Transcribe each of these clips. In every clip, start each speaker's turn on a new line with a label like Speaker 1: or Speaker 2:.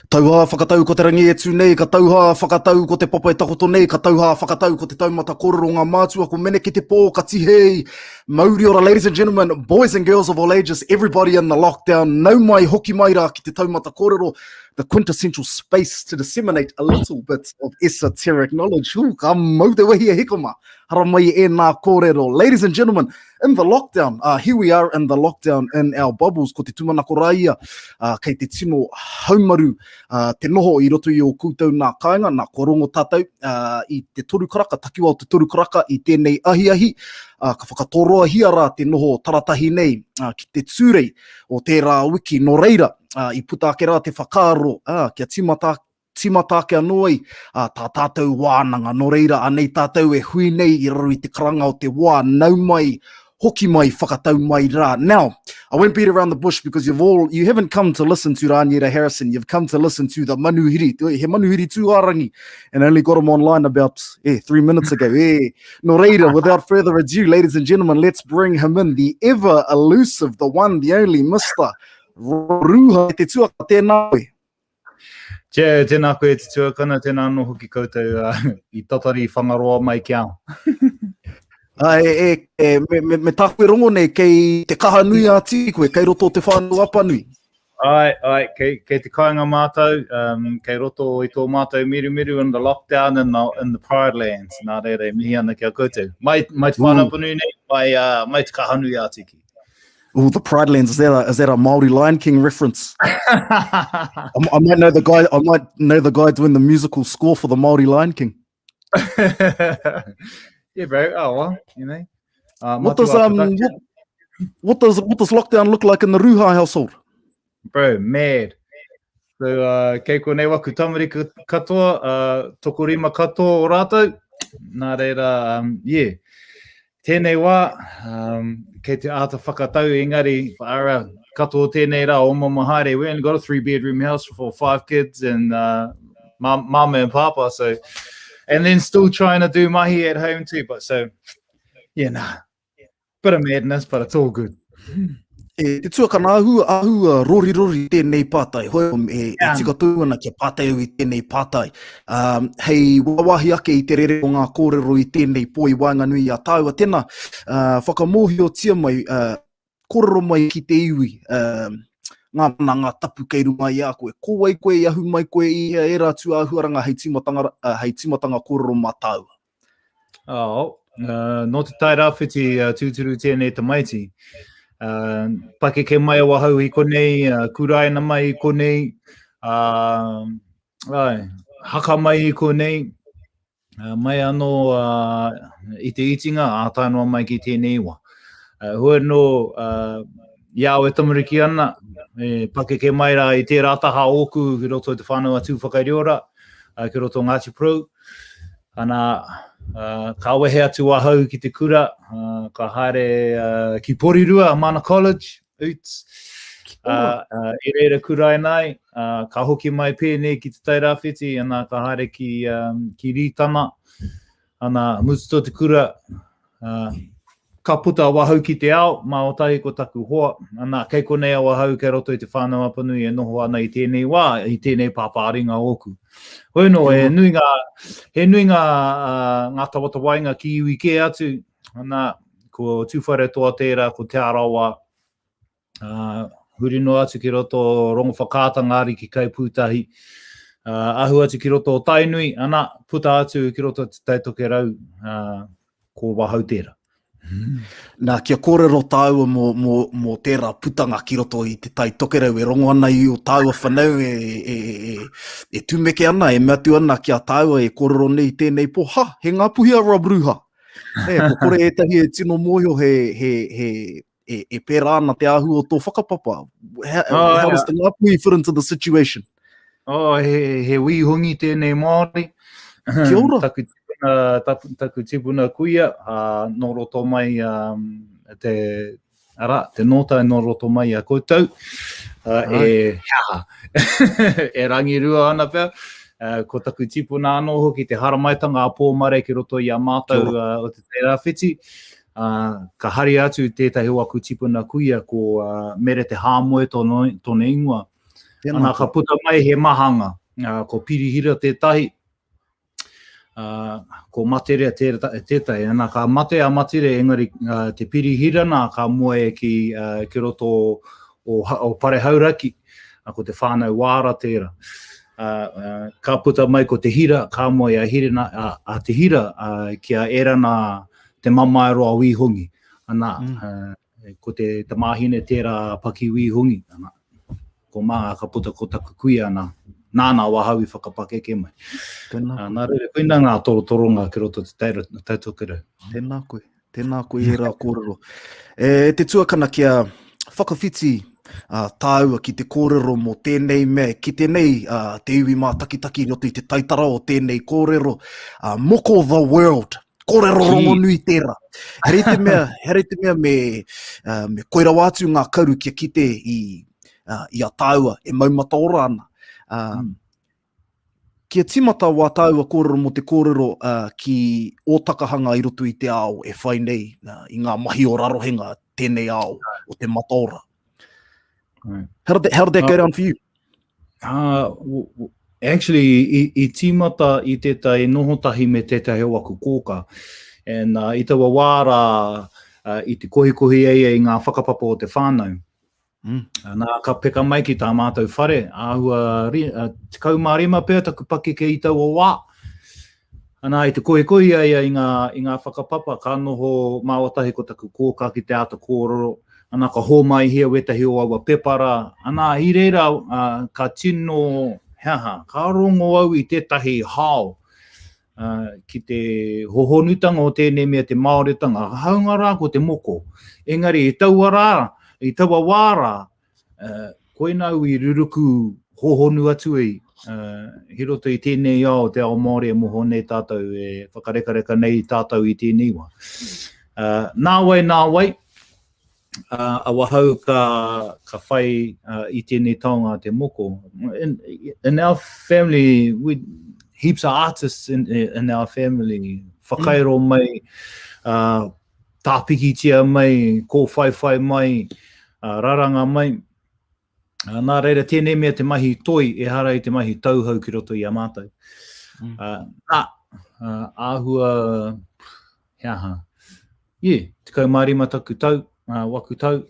Speaker 1: Tauhā whakatau ko te rangi e tū nei, ka tauhā whakatau ko te papa e takoto nei, ka tauhā whakatau ko te taumata kōrero ngā mātua, ko mene ki te pō, ka tihei. Mauri ora, ladies and gentlemen, boys and girls of all ages, everybody in the lockdown, nau mai, hoki mai rā ki te taumata kōrero, the quintessential space to disseminate a little bit of esoteric knowledge. Ooh, ka mau te wehi e hika mā. Haramai e nā kōrero. Ladies and gentlemen, in the lockdown, uh, here we are in the lockdown in our bubbles, ko te tūmanako rā ia, uh, kei te tino haumaru uh, te noho i roto i o koutou nā kāinga, nā kua rongo tātou uh, i te toru karaka, takiwa o te toru karaka i tēnei ahiahi, uh, ka whakatoroahia rā te noho taratahi nei uh, ki te tūrei o tērā wiki, nō reira, uh, i puta ake rā te whakaaro uh, kia tīmata tīmata ake anō ai ā, tā tātou wānanga. Nō reira, anei tātou e hui nei i raro i te karanga o te wā, nau mai, hoki mai, whakatau mai rā. Now, I won't beat around the bush because you've all, you haven't come to listen to Raniera Harrison, you've come to listen to the manuhiri, he manuhiri tūārangi, and I only got him online about eh, three minutes ago. Eh. Nō reira, without further ado, ladies and gentlemen, let's bring him in, the ever elusive, the one, the only, Mr. Ruha te tuaka, tēnā koe.
Speaker 2: Che, tēnā koe te tuakana, tēnā anō hoki koutou uh, i tatari i Whangaroa mai ki ao.
Speaker 1: Ah, e, e, e, me, me, me tāku e rongo nei, kei te kaha nui a tī koe, kei roto o te whānau Apanui.
Speaker 2: Ai, ai, kei, kei te kāinga mātou, um, kei roto i tō mātou mirumiru in the lockdown in the, in the Pride Lands. Nā reira e mihi ana ki a koutou. Mai, mai te whānau Apanui nei, mai, uh, mai te kaha nui a Tiki.
Speaker 1: Oh, the Pride Lands. Is that a, is that a Maori Lion King reference? I, I might know the guy. I might know the guy doing the musical score for the Maori Lion King.
Speaker 2: yeah, bro. Oh well, you know.
Speaker 1: Uh, what does um what, What does, what does lockdown look like in the Ruha household?
Speaker 2: Bro, mad. So, uh, kei konei waku tamariki katoa, uh, tokorima katoa o rātou. Nā reira, um, yeah. Tēnei wā, um, kei te āta whakatau engari, ara, katoa tēnei rā o mama haere. We only got a three bedroom house for five kids and uh, mama and papa, so and then still trying to do mahi at home too. But so, yeah, nah, Bit of madness, but it's all good.
Speaker 1: E, te tuakana ahu, ahu uh, rori rori tēnei pātai. Hoi, um, e, e tika tonu ana kia pātai au i tēnei pātai. Um, hei wawahi ake i te rere o ngā kōrero i tēnei pō i waenganui i a tāua. Tēnā, uh, whakamōhiotia mai, uh, kōrero mai ki te iwi, uh, ngā mana, ngā tapu kei runga i a koe. Ko wai koe i ahu mai koe i hea ērā tū āhuaranga hei tīmatanga, uh, hei tīmatanga kōrero mā tāua?
Speaker 2: Oh, uh, nō te Tai Rāwhiti uh, tūturu tēnei tamaiti. Uh, pakeke mai o ahau i konei, uh, kuraina mai i konei, uh, ai, haka mai i konei, uh, mai anō uh, i te itinga, ā tae noa mai ki tēnei wā. Uh, hoi anō, uh, i a au e tamariki ana, e pakeke mai rā i tērā taha ōku ki roto i te whānau a Tūwhakairiora, uh, ki roto o Ngāti Porou, Ana, uh, ka wehe atu ahau ki te kura, uh, ka haere uh, ki Porirua, Mana College, Oots, uh, uh, i reira kuraina ai, uh, ka hoki mai pēnei ki te Tairāwhiti, ana, ka haere ki, um, ki Rītana, ana, mutu tō te kura, uh, Ka puta awahau ki te ao, mā Otahi ko taku hoa, ana, kei konei awahau kei roto i Te Whānau-a-Apanui e noho ana i tēnei wā, i tēnei pāpāringa ōku. Hoi anō, he nui ngā, he nui ngā, ngā tawatawainga ki iwi kē atu, ana, ko Tūwharetoa tērā, ko Te Arawa, Uh, huri noa atu ki roto o Rongowhakaata, Ngā Ariki Kaipūtahi, uh, ahu atu ki roto o Tainui, ana, puta atu ki roto o Te Tai Tokerau, uh, ko Wahau tērā.
Speaker 1: Nā, kia kōrero tāua mō, mō, mō tērā putanga ki roto i Te Tai Tokerau e rongo ana i o tāua whanau e, e, e, e tumeke ana, e mea atu ana ki a tāua e kōrero nei i tēnei pō, ha, he Ngāpuhi a Rob Ruha. E, ko kore ētahi e tino mōhio he, he, he, e, e pērā ana te āhua o tō whakapapa. How, oh, how does the Ngāpuhi fit into the situation?
Speaker 2: Oh, he, he wīhongi tēnei Māori.
Speaker 1: Kia ora.
Speaker 2: taku, tipuna, taku, taku tipuna kuia, uh, nō roto mai um, te, ara, te nōtai nō roto mai a koutou. Uh, e, ha, e rangirua ana pea. Uh, ko taku tipuna anō hoki te haramaitanga a Pōmare ki roto i a mātou uh, o te Tairāwhiti. Ā, ka haria atu tētahi o aku tipuna kuia ko Mere Te Hāmoe tōna, tōna ingoa. Tēnā Ana, ka puta mai he mahanga, ā, ko Pirihira tētahi, ā, ko Materea tētahi. Ana, ka mate a Matire, engari ā, te Pirihira nā ka moe ki, ā, ki roto o, o Parehauraki, ā, ko te whānau Wāra tērā. Ā, ā, ka puta mai ko Te Hira, ka moe a, Hirena, a, a Te Hira ā, ki a Erana te mamae roa Wīhongi. Ana, mm. uh, ko te tamāhine tērā Paki Wīhongi. Ana, ko mā, ka puta ko taku kuia, ana, nāna wahau i whakapakeke mai. Tēnā koe. Nā reira, koina ngā torotoronga ki roto te Taitokerau.
Speaker 1: Tēnā koe, tēnā koe i ērā kōrero. E, te tuakana kia whakawhiti uh, tāua ki te kōrero mō tēnei mea, ki tēnei uh, te iwi mātakitaki i roto i te taitara o tēnei kōrero, uh, Moko the World, Kōrero rongonui tērā. Here te mea, here te mea me, uh, me koi rawa atu ngā karu kia kite i, uh, i a tāua e mau mataora ana. Uh, mm. Kia timata wā tāua kōrero mō te kōrero uh, ki ō takahanga i roto i te ao e whai nei uh, i ngā mahi o rarohenga tēnei ao o te mataora. Right. How did that, how did that go down for you?
Speaker 2: Uh, actually, i, i tīmata i tētahi noho tahi me tētahi o aku kōka. And uh, i taua wā rā, uh, i te kohikohi e ia i ngā whakapapa o te whānau. Mm. Nā, ka peka mai ki tā mātou whare, āhua uh, 15 pea taku pakeke i taua wā. Ana, i te kohikohi a ia i ngā, i ngā whakapapa, ka noho māua tahi ko taku kōkā ki te āta kōrero, ana, ka hōmaihia wētahi o aua pepa rā. Ana, i reira, uh, ka tino, he aha, ka rongo au i tētahi hao. ki te hohonutanga o tēnei mea te Māoritanga, hāunga rā ko te moko. Engari i taua rā, i taua wā rā, koina au i ruruku hohonu atu ai ki roto i tēnei ao, te ao Māori e moho nei tātou, e whakarekareka nei tātou i tēnei wā. Nāwai, nāwai, uh, awahau ka, ka whai uh, i tēnei taonga te moko. In, in our family, we, heaps of artists in, in our family, whakairo mm. mai, uh, tāpikitia mai, kōwhaiwhai mai, uh, raranga mai. Uh, nā reira, tēnei mea te mahi toi, ehara i te mahi tauhou ki roto i a mātou. Mm. Uh, nā, uh, āhua, he aha, yeah, 15 taku tau, uh, waku tau,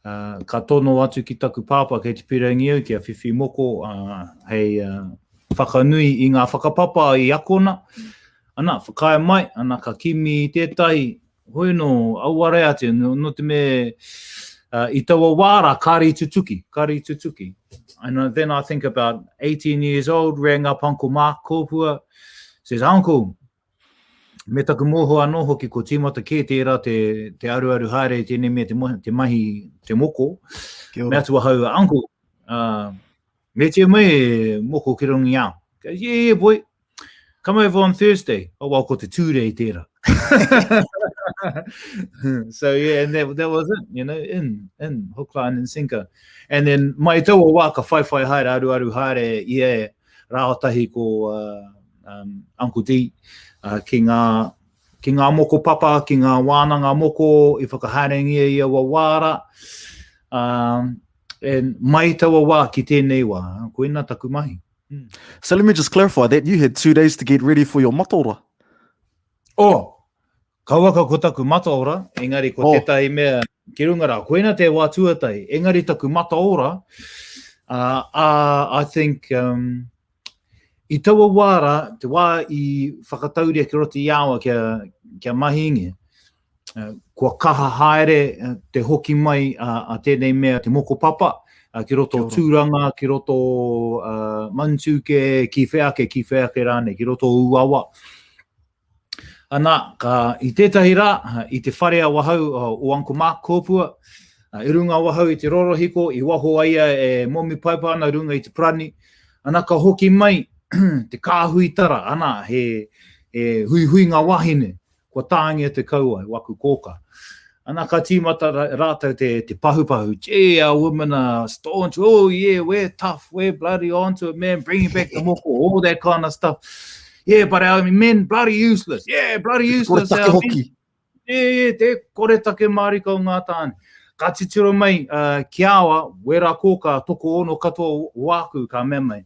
Speaker 2: uh, ka tono atu ki taku pāpā kei te pirangi au kia whiwhi moko uh, hei uh, whakanui i ngā whakapapa i akona. Ana, whakaae mai, ana ka kimi i tētahi, Hoi nō, auare atu, nō te me, uh, i taua wā rā, kāre i tutuki, kāre i tutuki. And then I think about 18 years old, rang up Uncle Mark Kōpua, says, Uncle, me taku mōhio anō hoki ko tīmata kē tērā te, te aruaru haere i tēnei mea te, te mahi te moko. Me atu ahau, Uncle, uh, me tia mai e moko ki runga i au. Yeah, yeah, boy, Come over on Thursday. Oh, well, ko te Tūrei tērā. so yeah, and that, that was it, you know, in, in, hook, line and sinker. And then mai taua wā ka whaiwhai haere, aruaru haere i e rāotahi ko uh, um, Uncle D uh, ki ngā ki ngā moko papa, ki ngā wānanga moko i whakahaerengia i aua wā rā. Um, and mai taua wā ki tēnei wā, koina taku mahi.
Speaker 1: Mm. So let me just clarify that you had two days to get ready for your mataora.
Speaker 2: Oh, kauaka ko taku mataora, engari ko oh. tētahi mea ki runga rā, koina te wā tuatahi, engari taku mataora, uh, uh, I think, um, i taua wā rā, te wā i whakatauria ki roto i awa kia, kia mahingia, Eh, kua kaha haere eh, te hoki mai a, a tēnei mea te mokopapa eh, ki roto Tūranga, ki roto uh, Manutūkē, ki whea ake, ki whea ake rānei, ki roto Uawa. Ana, ka, i tētahi rā, i te whare a wahau o Uncle Mark Kōpua, i runga wahau i te rorohiko, i waho aia e momi paipa ana runga i te parani, ana ka hoki mai te kāhui tara, ana, he, he huihuinga wahine, Kua tāngia te kauae, waku kōka. Ana ka tīmata rātou te, te pahupahu, gee, our women are staunch, oh yeah, we're tough, we're bloody onto it, man, bringing back the moko, all that kind of stuff. Yeah, but our men, bloody useless. Yeah, bloody useless. Our men. Yeah, yeah, te koretake mārika o ngā tāne. Ka titiro mai uh, ki awa, wera kōka, toko ono katoa wāku, ka mea mai.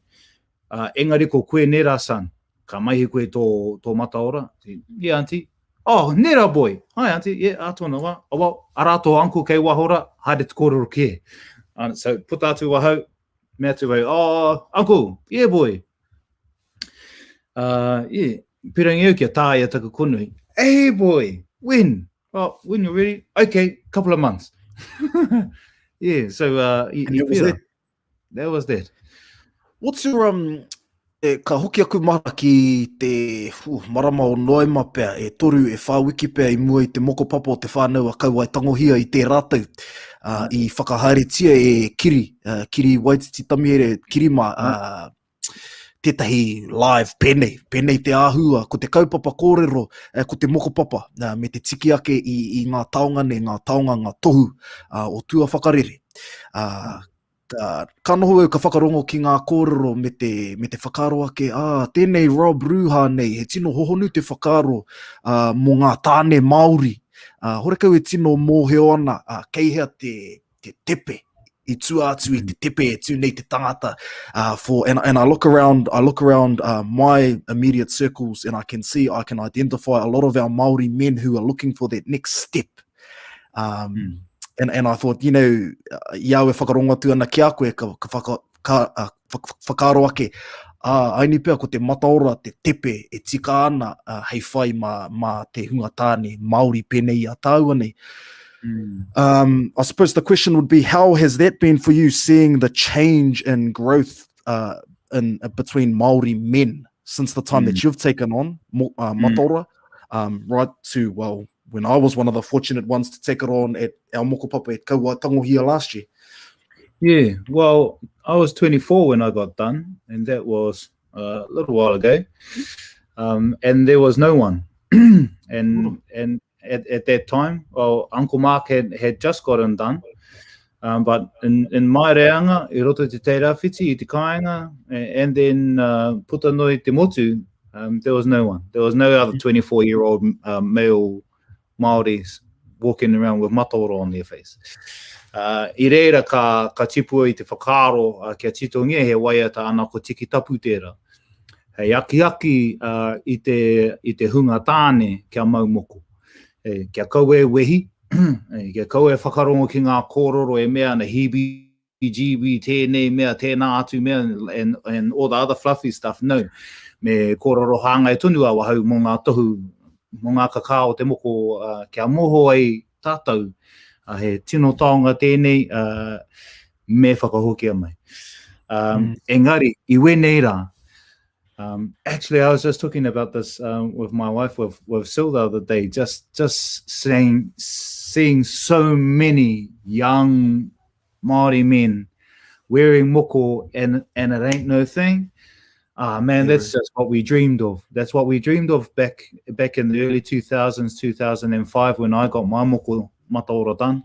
Speaker 2: Uh, engari ko koe nera, son. Ka maihi koe tō, tō mataora. Yeah, auntie. Oh, nera boy. Hi, auntie. Yeah, a tōna wā. Oh, well, arā tō uncle kei waho rā. Haere te kōrero kē. Uh, so, puta atu ahau, mea atu au, oh, uncle, yeah boy. Uh, yeah, pirangi au kia tāia taku konui. Hey boy, when? Oh, when you're ready. Okay, couple of months. yeah, so uh, i, i pera. That was that.
Speaker 1: What's your um e, ka hoki aku mara ki te uh, marama o Noema pea, e toru, e whā wiki pea i mua i te mokopapa o te whānau a Kauae Tangohia i tērā tau, uh, i whakahaeretia e Kiri, uh, Kiri Waititi Tamihere, Kiri mā, uh, tētahi live pēnei, pēnei te āhua, ko te kaupapa kōrero, eh, ko te mokopapa, uh, me te tiki ake i, i ngā taonga nei, ngā taonga, ngā tohu uh, o tua whakarere. Uh, ka, ka noho au ka whakarongo ki ngā kōrero me te, me te whakaaro ake, ā, tēnei Rob Ruha nei, he tino hohonu te whakaaro uh, mō ngā tāne Māori. Uh, horekau e tino mōhio ana uh, kei hea te, te tepe i tua atu i te tepe e tū nei te tangata uh, for and, and I look around I look around uh, my immediate circles and I can see I can identify a lot of our Māori men who are looking for that next step um, mm. and, and I thought you know i au e whakarongo atu ana ki a koe ka, ka, whaka, ka uh, whakaaro ake, ā, aini pea ko te mataora, te tepe e tika ana uh, hei whai mā, mā te hunga tāne Māori pēnei i a tāua nei. Mm. Um, I suppose the question would be, how has that been for you seeing the change in growth uh, in, uh, between Māori men? since the time mm. that you've taken on uh, mm. Mataora, mm. um, right to, well, when I was one of the fortunate ones to take it on at our mokopapa at Kauai Tangohia last year.
Speaker 2: Yeah, well, I was 24 when I got done, and that was uh, a little while ago. Um, and there was no one. and and at, at that time, well, Uncle Mark had, had just gotten done. Um, but in, in my reanga, i roto i te teirawhiti, i te kāinga, and then uh, puta noa i te motu, um, there was no one. There was no other 24-year-old uh, male Māoris walking around with mataora on their face. Uh, I reira ka, ka tipua i te whakaaro uh, kia titongia he waiata ana ko Tiki Tapu tērā. Hei akiaki uh, i, te, i te hunga tāne kia mau moko. E, kia kaua e wehi, e, kia kaua e whakarongo ki ngā kōrero e mea ana heebie-jeebie tēnei mea, tēnā atu mea, and, and all the other fluffy stuff. No, me kōrero hāngai tonu awahau mō ngā tohu, mō ngā kakā o te moko, uh, kia moho ai tātou, uh, he tino taonga tēnei, uh, me whakahokia mai. Um, mm. Engari, i wēnei rā, um, actually, I was just talking about this um, with my wife, with, with Sil the other day, just, just saying, seeing so many young Māori men wearing moko and, and it ain't no thing. Ah, man, that's just what we dreamed of. That's what we dreamed of back back in the early 2000s, 2005, when I got my moko mataora done.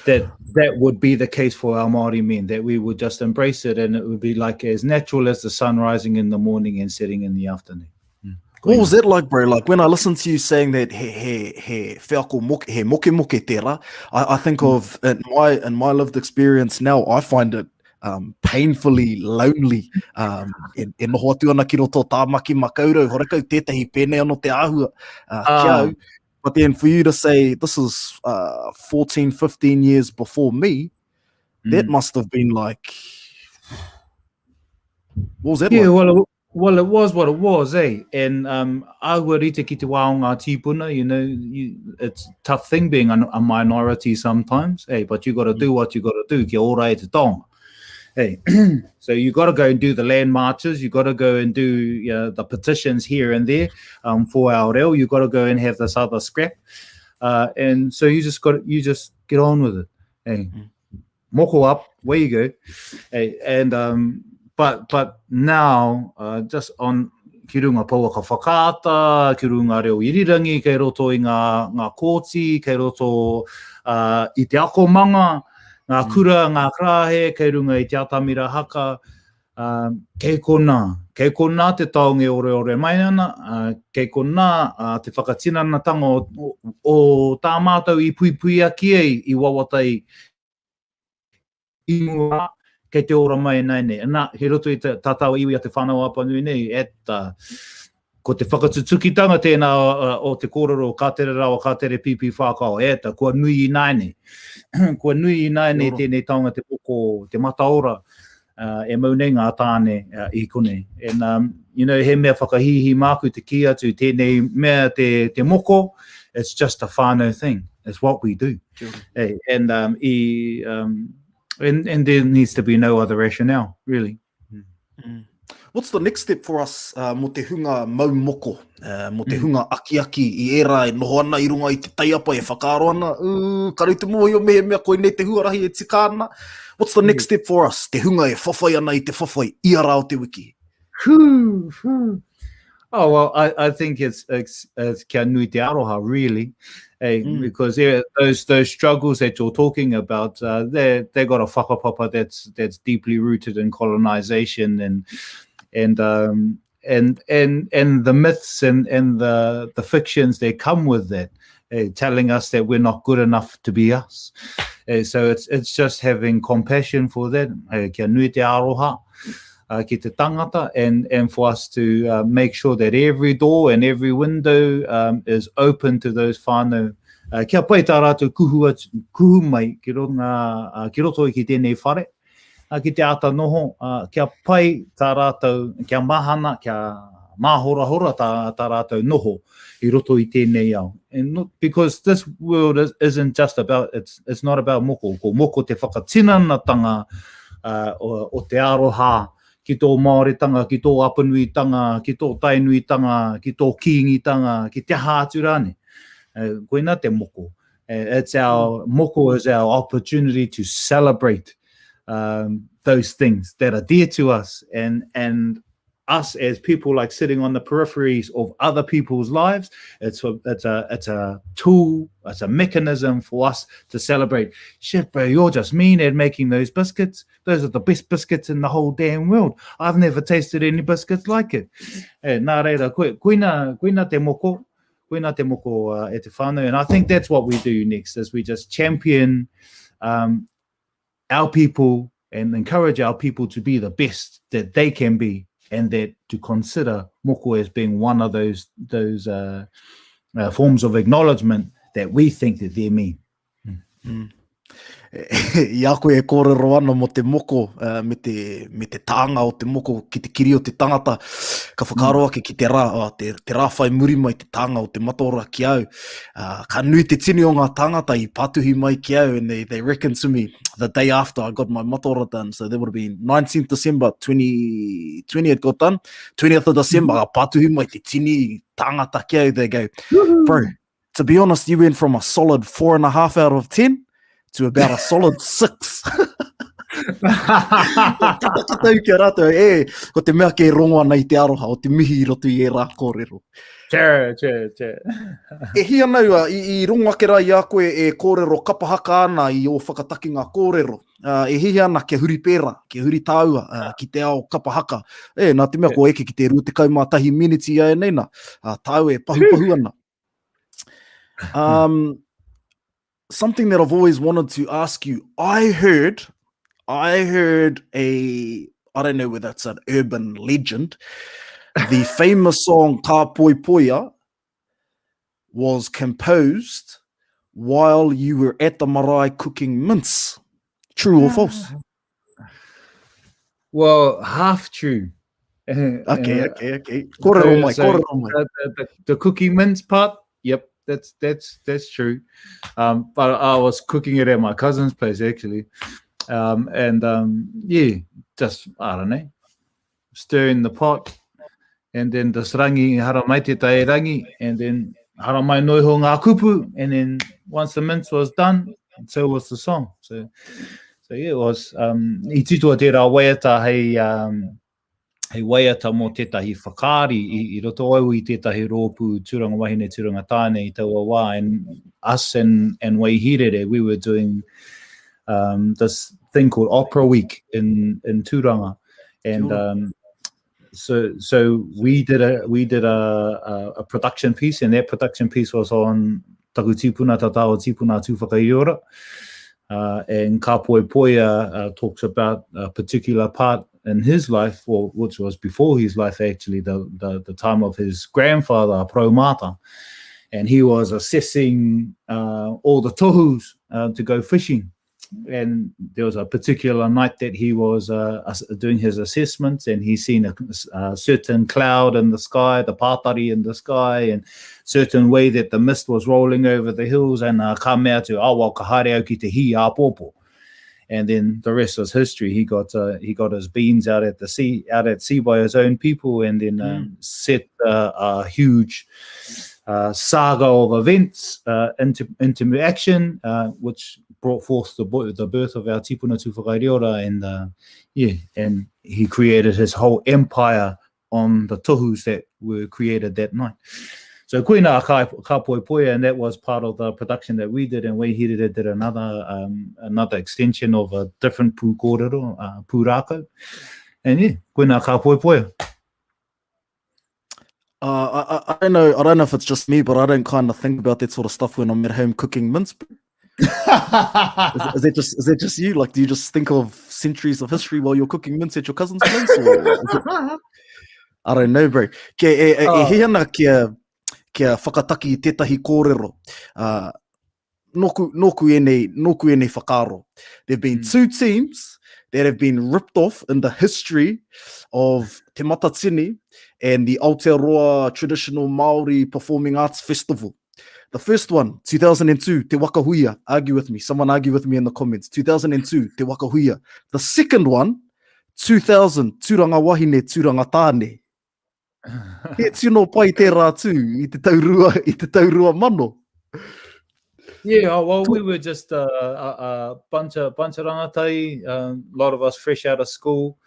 Speaker 2: That that would be the case for our Māori men, that we would just embrace it and it would be like as natural as the sun rising in the morning and setting in the afternoon.
Speaker 1: Mm. What was that like, bro? Like when I listen to you saying that he he he wheako moke, he moke moke tērā, I, I think mm. of in my in my lived experience now, I find it um, painfully lonely um, e, e noho atu ana ki roto Tāmaki Makaurau, horekau tētahi pēnei anō te āhua uh, ki ah. au. But then for you to say this is uh, 14, 15 years before me, mm. that must have been like, what was that
Speaker 2: yeah,
Speaker 1: like?
Speaker 2: well, it, well, it was what it was, eh? And um, āhua rite ki te wā o ngā tīpuna, you know, you, it's a tough thing being a, a minority sometimes, eh? But you got to do mm. what you got to do, kia ora e te taonga. Hey, so you got to go and do the land marches. You got to go and do you know, the petitions here and there um, for our reo. You got to go and have this other scrap, uh, and so you just got you just get on with it. Hey, mm. moko up, where you go. Hey, and um, but but now uh, just on ki runga pouaka whakaata, ki runga reo irirangi, kei roto i ngā, ngā kōti, kei roto uh, i te akomanga, Ngā mm. kura, ngā karāhe, kei runga i te atamira haka, uh, kei konā. Kei konā te taonga e oreore mai ana, uh, kei konā uh, te whakatinanatanga o, o, o tā mātou i puipuiaki ai, i wawata i, i mua, kei te ora mai ināianei. Nā, he roto i tā tātou iwi a Te Whānau-a-Apanui nei, e tā, Ko te whakatutukitanga tēnā o te kōrero ka tere rawa, ka tere pīpī whākao, e ta, kua nui ināianei. Kua nui ināianei tēnei taonga te poko, te mataora, e mau nei ngā tāne i konei. And, um, you know, he mea whakahīhī māku te kī atu, tēnei mea te, te moko, it's just a whānau thing. It's what we do. Hey, and, um, i, um, and, and there needs to be no other rationale, really.
Speaker 1: Mm. mm. What's the next step for us uh, mō te hunga mau moko, uh, mō te mm. hunga akiaki i ērā e noho ana i runga i te taiapa e whakaaro ana, ū, ka rau te mōhio mehemea koinei te huarahi e tika ana. What's the next mm. step for us, te hunga e whawhai ana i te whawhai ia rā o te wiki?
Speaker 2: Whew, whew. Oh, well, I, I think it's, it's, it's kia nui te aroha, really, eh, mm. because yeah, those those struggles that you're talking about, uh, they they got a whakapapa that's that's deeply rooted in colonization and and um, and and and the myths and and the the fictions that come with that, eh, telling us that we're not good enough to be us. Eh, so it's it's just having compassion for that. Eh, kia nui te aroha uh, ki te tangata and, and for us to uh, make sure that every door and every window um, is open to those whānau. Uh, kia pai tā rātou kuhu, atu, kuhu mai ki, runga, uh, ki roto i ki tēnei whare, uh, ki te āta noho, uh, kia pai tā rātou, kia mahana, kia māhorahora tā, tā rātou noho i roto i tēnei ao. And not, because this world is, isn't just about, it's, it's not about moko. Ko moko te whakatinanatanga uh, o, o te aroha. ki tō Māoritanga, ki tō Apanuitanga, ki tō Tainuitanga, ki tō Kīngitanga, ki te aha atu rānei. Koina te moko. It's our, moko is our opportunity to celebrate um, those things that are dear to us and, and us as people like sitting on the peripheries of other people's lives it's a it's a it's a tool it's a mechanism for us to celebrate shit bro you're just mean at making those biscuits those are the best biscuits in the whole damn world i've never tasted any biscuits like it eh, nā reira koina koina te moko koina te moko uh, e te whānau and i think that's what we do next is we just champion um, our people and encourage our people to be the best that they can be and that to consider moko as being one of those those uh, uh, forms of acknowledgement that we think that they mean.
Speaker 1: Mm. Mm. I a koe e kōrero ana mō te moko uh, me, te, me te tānga o te moko ki te kiri o te tangata, ka whakaaro mm. ake ki te rā, oh, te, te rā whai muri mai te tānga o te mataora ki au. Uh, ka nui te tini o ngā tāngata i pātuhi mai ki au and they, they reckon to me the day after I got my mataora done. So that would have been 19th December 2020 it got done. 20th of December, mm -hmm. pātuhi mai te tini tāngata ki au. They go, bro, to be honest, you went from a solid four and a half out of 10 to about a solid six. Katakatau ki a rātou, e, ko te mea kei rongo ana i te aroha o te mihi i roto i ērā kōrero.
Speaker 2: Che, che, che.
Speaker 1: e hia nau, i, i rongo ake rā i a koe e kōrero kapahaka ana i ō whakatakinga kōrero. Uh, e hihi ana kia huri pērā, kia huri tāua uh, ki te ao kapahaka. E, nā te mea ko eke ki te 21 miniti i nei nā, uh, tāua e pahupahu ana. Um, something that I've always wanted to ask you. I heard, I heard a, I don't know whether it's an urban legend, the famous song Ka Poi Poia was composed while you were at the marae cooking mince. True or false?
Speaker 2: Well, half true.
Speaker 1: Okay, okay, okay. Kōrero mai, so kōrero mai.
Speaker 2: The, the, the cooking mince part, yep, that's that's that's true. Um, but I was cooking it at my cousin's place actually. Um, and um, yeah, just I don't know, stirring the pot, and then the rangi haramai te tai rangi, and then haramai noiho ngā kupu, and then once the mince was done, so was the song. So, so yeah, it was um, i titoa tērā waiata hei um, hei waiata mō tētahi whakaari i, i roto au i tētahi rōpū Tūranga Wahine, Tūranga Tāne i taua wā, and us and, and Waihirere, we were doing um, this thing called Opera Week in, in Tūranga. And um, so so we did a we did a, a, a production piece and that production piece was on taku tīpuna tatao tīpuna tūwhakairiora. Uh, and Ka Poipoia uh, talks about a particular part in his life, or which was before his life actually, the, the, the time of his grandfather, Promata. And he was assessing uh, all the tohus uh, to go fishing and there was a particular night that he was uh, doing his assessments and he seen a, a, certain cloud in the sky, the pātari in the sky, and certain way that the mist was rolling over the hills and uh, ka mea atu, oh, well, ka haere au ki te hī āpōpō. And then the rest was history. He got uh, he got his beans out at the sea, out at sea by his own people, and then um, mm. set uh, a huge uh, saga of events uh, into into action, uh, which brought forth the the birth of our tipuna Tūwhakairiora, and uh, yeah, and he created his whole empire on the tohus that were created that night. So koina ka, ka poipoia, and that was part of the production that we did, and we did, did another um, another extension of a different pūkōrero, uh, pūrākau. And yeah, koina ka poipoia.
Speaker 1: Uh, I, I, don't know. I don't know if it's just me, but I don't kind of think about that sort of stuff when I'm at home cooking mince. is, is that just is that just you? Like, do you just think of centuries of history while you're cooking mince at your cousin's place? Or it, I don't know, bro. Ke, e, e, oh. e hia ana kia, kia whakataki i tētahi kōrero. Uh, nōku, nōku ēnei, nōku ēnei whakaaro. There have been mm. two teams that have been ripped off in the history of Te Matatini and the Aotearoa Traditional Māori Performing Arts Festival. The first one, 2002, Te Waka Huia. Argue with me. Someone argue with me in the comments. 2002, Te Waka Huia. The second one, 2000, Tūranga Wahine, Tūranga Tāne. He tino pai tērā tū i te tau rua, i te tau 2000.
Speaker 2: Yeah, oh, well, we were just a, a, a bunch of bunch of rangatahi, a um, lot of us fresh out of school.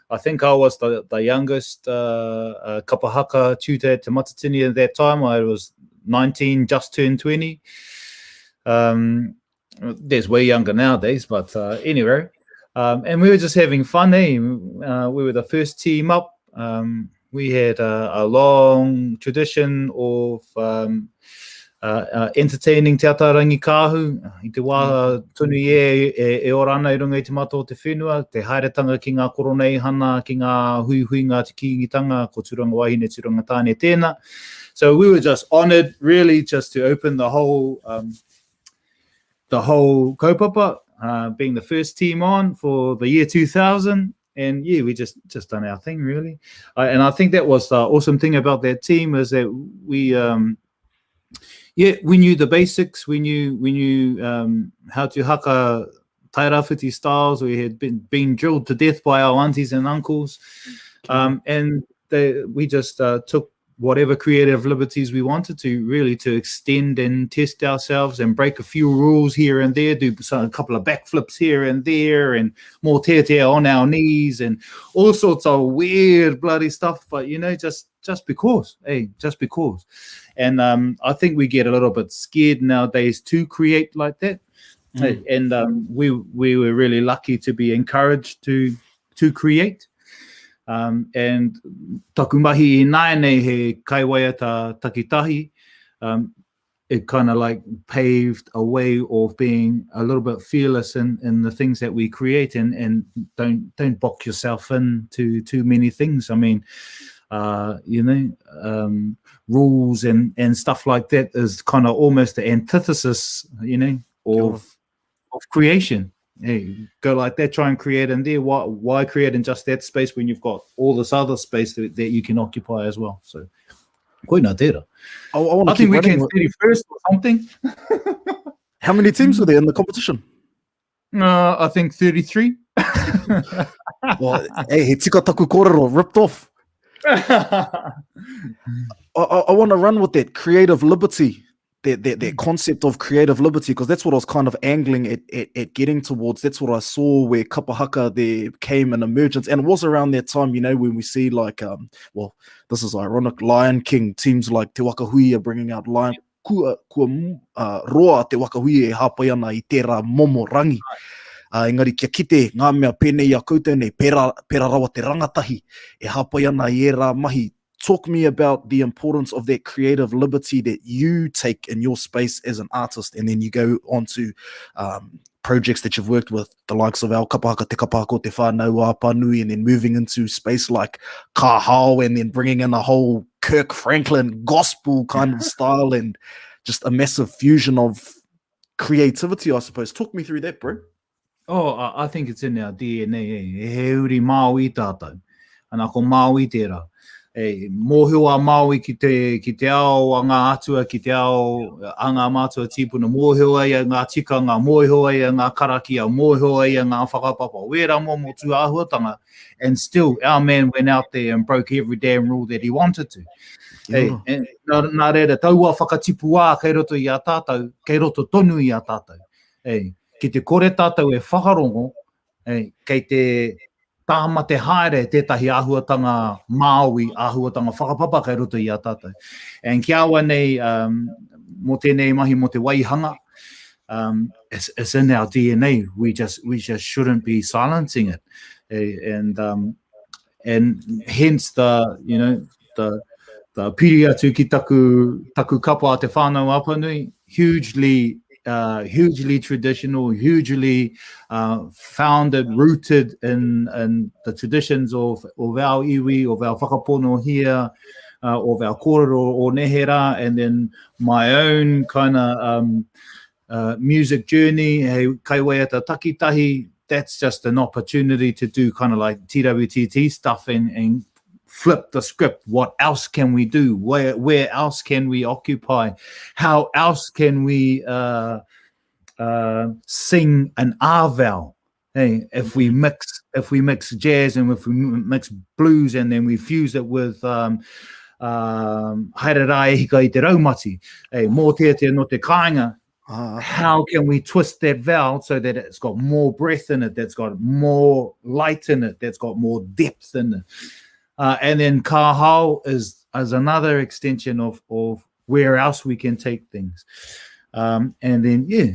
Speaker 2: I think I was the, the youngest uh, uh, kapahaka tutor at Te Matatini at that time. I was 19, just turned 20. Um, there's way younger nowadays, but uh, anyway. Um, and we were just having fun, eh? Uh, we were the first team up. Um, we had a, a long tradition of um, uh, uh, entertaining Te Ataarangi Kāhu, i te wā mm. tonu i e, e, e ora ana i runga i te mata o te whenua, te haeretanga ki ngā koroneihana, ki ngā huihuinga te kīngitanga, ko Tūranga Wahine, Tūranga Tāne tēnā. So we were just honoured, really, just to open the whole um, the whole kaupapa, uh, being the first team on for the year 2000. And yeah, we just just done our thing really. Uh, and I think that was the awesome thing about that team is that we um, yeah, we knew the basics. We knew we knew um, how to haka Tairāwhiti styles. We had been, been drilled to death by our aunties and uncles. Um, and they, we just uh, took whatever creative liberties we wanted to really to extend and test ourselves and break a few rules here and there do some, a couple of backflips here and there and more tear on our knees and all sorts of weird bloody stuff but you know just just because hey just because and um, i think we get a little bit scared nowadays to create like that mm. and um, we we were really lucky to be encouraged to to create Um, and taku mahi i nāianei he kaiwaiata takitahi, um, it kind of like paved a way of being a little bit fearless in, in the things that we create and, and don't don't box yourself in to too many things. I mean, uh, you know, um, rules and, and stuff like that is kind of almost the antithesis, you know, of of creation. Hey, go like that, try and create in there. Why, why create in just that space when you've got all this other space that, that you can occupy as well? So, koina tērā.
Speaker 1: I, I,
Speaker 2: I think we came 31st or something.
Speaker 1: How many teams were there in the competition?
Speaker 2: Uh, I think 33.
Speaker 1: well, hey, he tika taku kōrero, ripped off. I, I, I want to run with that creative liberty that that, that mm. concept of creative liberty because that's what I was kind of angling at, at, at getting towards. That's what I saw where kapahaka there came an emergence, and it was around that time, you know, when we see like um, well, this is ironic, Lion King teams like Te Waka Huia bringing out Lion kua, kua uh, roa Te Waka Huia e hāpai ana i tērā momo rangi. Uh, engari kia kite ngā mea pēnei i a koutou nei, pērā, pērā rawa te rangatahi e hāpai ana i ērā mahi talk me about the importance of that creative liberty that you take in your space as an artist and then you go on to um, projects that you've worked with the likes of our kapahaka te kapahaka te whānau Apanui and then moving into space like Ka Hao and then bringing in a whole Kirk Franklin gospel kind of style and just a massive fusion of creativity I suppose talk me through that bro
Speaker 2: Oh, I, I think it's in our DNA. Eh? He uri Māui tātou. Ana ko Māui tērā. E, mōhio a Māui ki te, ki te ao a ngā atua, ki te ao a ngā mātua tīpuna, mōhio ai a ngā tikanga, mōhio ai a ngā karakia, mōhio ai a ngā whakapapa, wērā momo tūāhuatanga. And still, our man went out there and broke every damn rule that he wanted to. Yeah. E, e, nā, nā reira, taua whakatipuā kei roto i a tātou, kei roto tonu i a tātou. E, ki te kore tātou e whakarongo, e, kei te tāmate haere tētahi āhuatanga Māui, āhuatanga whakapapa kei roto i a tātou. And ki aua nei, um, mō tēnei mahi mō te waihanga, um, it's, it's in our DNA. We just, we just shouldn't be silencing it. And, um, and hence the, you know, the, the piri atu ki taku, taku kapa a Te Whānau Apanui, hugely, uh, hugely traditional, hugely uh, founded, rooted in, in the traditions of, of our iwi, of our whakapono here, uh, of our kōrero o nehera, and then my own kind of um, uh, music journey, hei kaiwaiata takitahi, that's just an opportunity to do kind of like TWTT stuff and, and flip the script. What else can we do? Where, where else can we occupy? How else can we uh, uh, sing an R vowel? Hey, if we mix if we mix jazz and if we mix blues and then we fuse it with um, um, haere rā e hika i te raumati, hey, mōteatea no te kāinga, ah. how can we twist that valve so that it's got more breath in it, that's got more light in it, that's got more depth in it. Uh, and then Ka Hao is, is another extension of, of where else we can take things. Um, and then, yeah,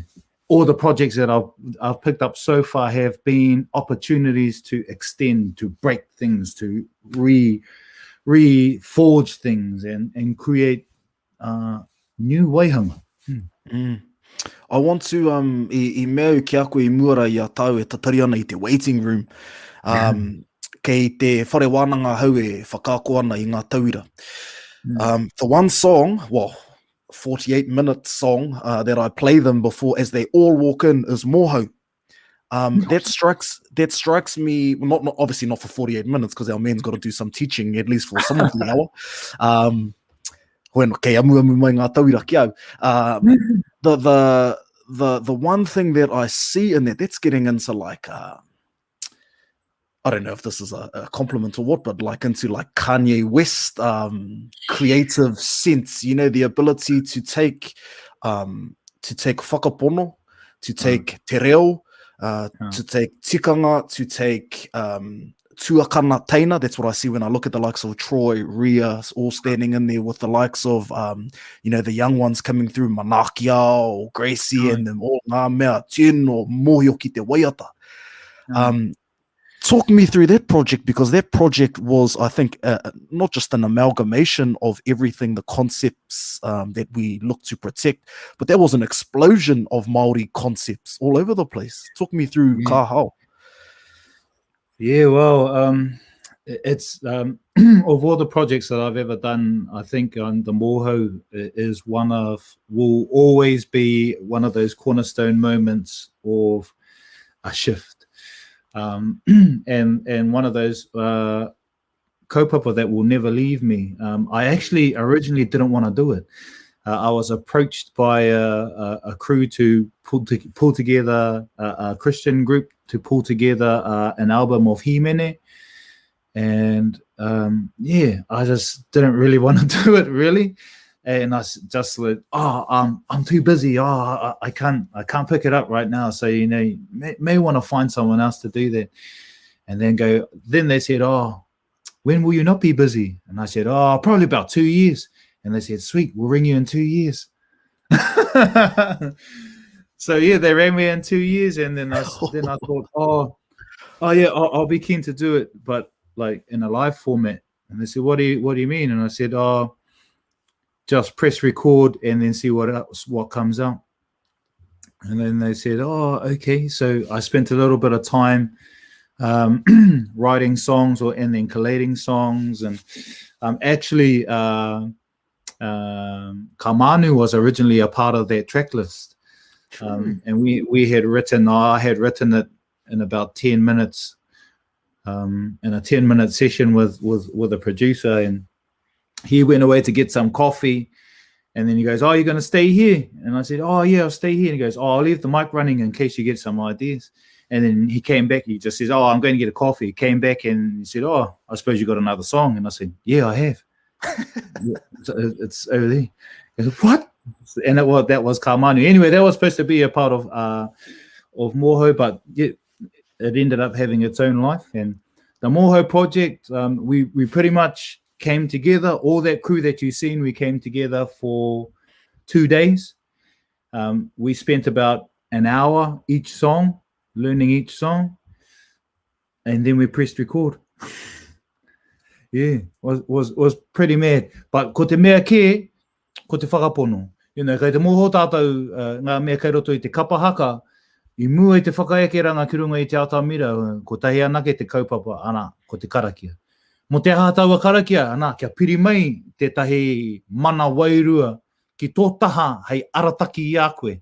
Speaker 2: all the projects that I've, I've picked up so far have been opportunities to extend, to break things, to re reforge things and, and create uh, new waihanga. Hmm.
Speaker 1: Mm. I want to, um, i, i mea au ki a koe i mua ra i a tāu e tatari ana i te waiting room, um, kei te whare wānanga hau e whakaako ana i ngā tauira. Mm. Um, the one song, well, 48 minute song uh, that I play them before as they all walk in is Moho. Um, that strikes that strikes me not, not obviously not for 48 minutes because our man's got to do some teaching at least for some of the hour. Um, when kei amu amu mai ngā tauira ki au. Um, the the the the one thing that I see in that that's getting into like uh, I don't know if this is a, a compliment or what, but like into like Kanye West um, creative sense, you know, the ability to take um, to take whakapono, to mm. take mm. te reo, uh, mm. to take tikanga, to take um, tuakana teina. That's what I see when I look at the likes of Troy, Ria, all standing in there with the likes of, um, you know, the young ones coming through, Manakia Gracie, mm. and them all ngā mea tino mōhio ki te waiata. Mm. Um, talk me through that project because that project was, I think, uh, not just an amalgamation of everything, the concepts um, that we look to protect, but there was an explosion of Maori concepts all over the place. Talk me through yeah. Ka Hao.
Speaker 2: Yeah, well, um, it's um, of all the projects that I've ever done, I think um, the Moho is one of will always be one of those cornerstone moments of a shift, um, and and one of those uh, kaupapa that will never leave me. Um, I actually originally didn't want to do it. Uh, I was approached by a, a, a crew to pull, to, pull together a, a Christian group to pull together uh, an album of Himene. And um, yeah, I just didn't really want to do it really. And I just like, oh, um, I'm too busy. Oh, I, I can't, I can't pick it up right now. So you know, you may, may want to find someone else to do that. And then go. Then they said, oh, when will you not be busy? And I said, oh, probably about two years. And they said, sweet, we'll ring you in two years. so yeah, they rang me in two years, and then I then I thought, oh, oh yeah, I'll, I'll be keen to do it, but like in a live format. And they said, what do you what do you mean? And I said, oh, just press record and then see what else what comes out. And then they said, oh, okay. So I spent a little bit of time um, writing songs or and then collating songs. And um, actually, uh, um, Kamanu was originally a part of that track list. Um, and we, we had written, I had written it in about 10 minutes, um, in a 10 minute session with, with, with a producer. And he went away to get some coffee. And then he goes, Oh, you're going to stay here? And I said, Oh, yeah, I'll stay here. And he goes, Oh, I'll leave the mic running in case you get some ideas. And then he came back. He just says, Oh, I'm going to get a coffee. He came back and he said, Oh, I suppose you got another song. And I said, Yeah, I have. it's, it's over there. He goes, What? And it was, that was Kamanu. Anyway, that was supposed to be a part of uh, of Moho, but yeah, it ended up having its own life. And the Moho project, um, we, we pretty much came together. All that crew that you've seen, we came together for two days. Um, we spent about an hour each song, learning each song, and then we pressed record. yeah, was was was pretty mad. But ko te mea kē, ko te whakapono. You know, kei te mōhio tātou uh, ngā mea kei roto i te kapa haka, i mua i te whakaekeranga ki runga i te atamira, kotahi anake te kaupapa, ana, ko te karakia. Mō te aha taua karakia, ana, kia piri mai tētahi mana wairua ki tō taha hei arataki i a koe.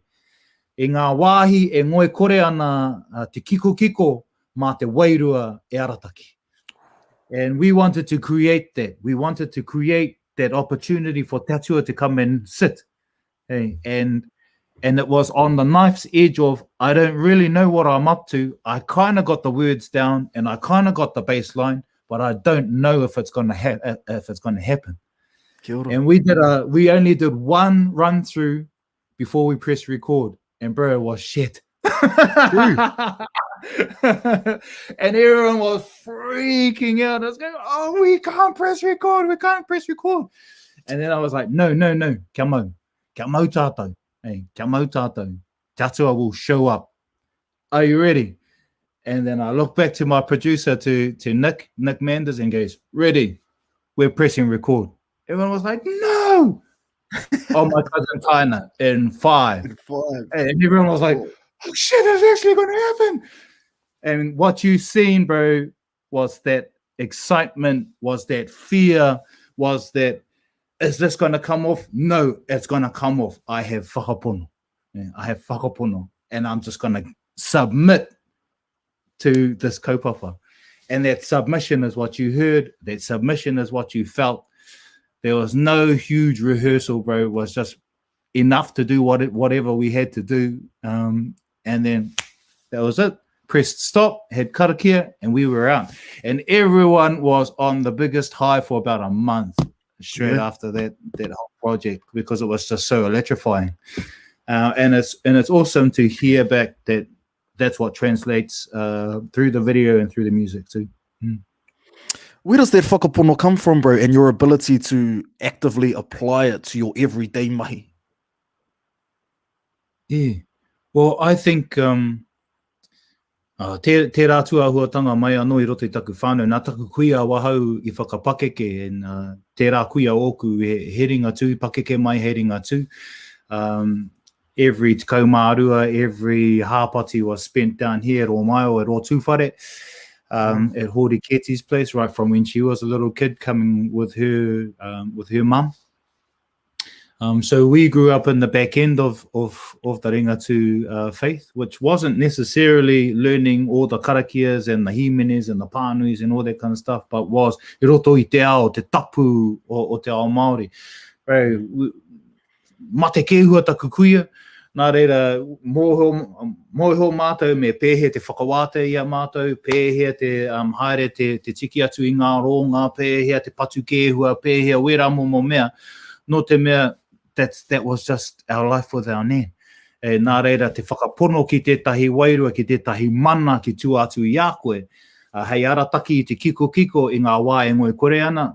Speaker 2: I ngā wāhi e ngoikore ana te kikokiko mā te wairua e arataki. And we wanted to create that. We wanted to create that opportunity for Te Atua to come and sit hey, and And it was on the knife's edge of, I don't really know what I'm up to. I kind of got the words down and I kind of got the bass line, but I don't know if it's going to ha- if it's going to happen. And we did a we only did one run through before we pressed record, and bro, it was shit. and everyone was freaking out. I was going, "Oh, we can't press record. We can't press record." And then I was like, "No, no, no. Come on, kia mau tātou. Hey, kia mau tātou. Te Atua will show up. Are you ready?" And then I look back to my producer, to, to Nick, Nick Manders, and goes, "Ready. We're pressing record." Everyone was like, "No!" oh, my cousin Tyner in five. In five. And everyone was like, oh shit, it's actually going to happen. And what you seen, bro, was that excitement, was that fear, was that, is this going to come off? No, it's going to come off. I have whakapono. I have whakapono. And I'm just going to submit to this kaupapa. And that submission is what you heard. That submission is what you felt. There was no huge rehearsal, bro. It was just enough to do what it, whatever we had to do. Um, and then that was it. Pressed stop, had karakia, and we were out. And everyone was on the biggest high for about a month straight yeah. after that that whole project because it was just so electrifying. Uh, and it's and it's awesome to hear back that that's what translates uh, through the video and through the music too. Mm.
Speaker 1: Where does that whakapono come from, bro, and your ability to actively apply it to your everyday mahi?
Speaker 2: Yeah. Well, I think um, uh, tē, tērā tūāhuatanga mai anō i roto i taku whānau. Nā taku kuia wahau i whakapakeke, and, uh, tērā kuia ōku he, he ringa tū, pakeke mai he ringa tū. Um, every 12, every hāpati was spent down here at Omaio, at Ōtūwhare, um, mm. at Hori Keti's place, right from when she was a little kid, coming with her um, with her mum. Um, so we grew up in the back end of of of the Ringatū uh, faith, which wasn't necessarily learning all the karakias and the himenes and the pānuis and all that kind of stuff, but was i roto i te ao, te tapu o, o te ao Māori. Bro, mate kēhua taku kuia, nā reira, mōhio, mōhio mātou me pēhea te whakawātea i a mātou, pēhea te um, haere te, te tiki atu i ngā rōngā, pēhea te patu kēhua, pēhea wērā momo mea, nō te mea, that's, that was just our life with our nan. E, nā reira, te whakapono ki tētahi wairua, ki tētahi mana ki tua atu i a koe, uh, hei arataki i te kikokiko i ngā wā e ngoikore ana,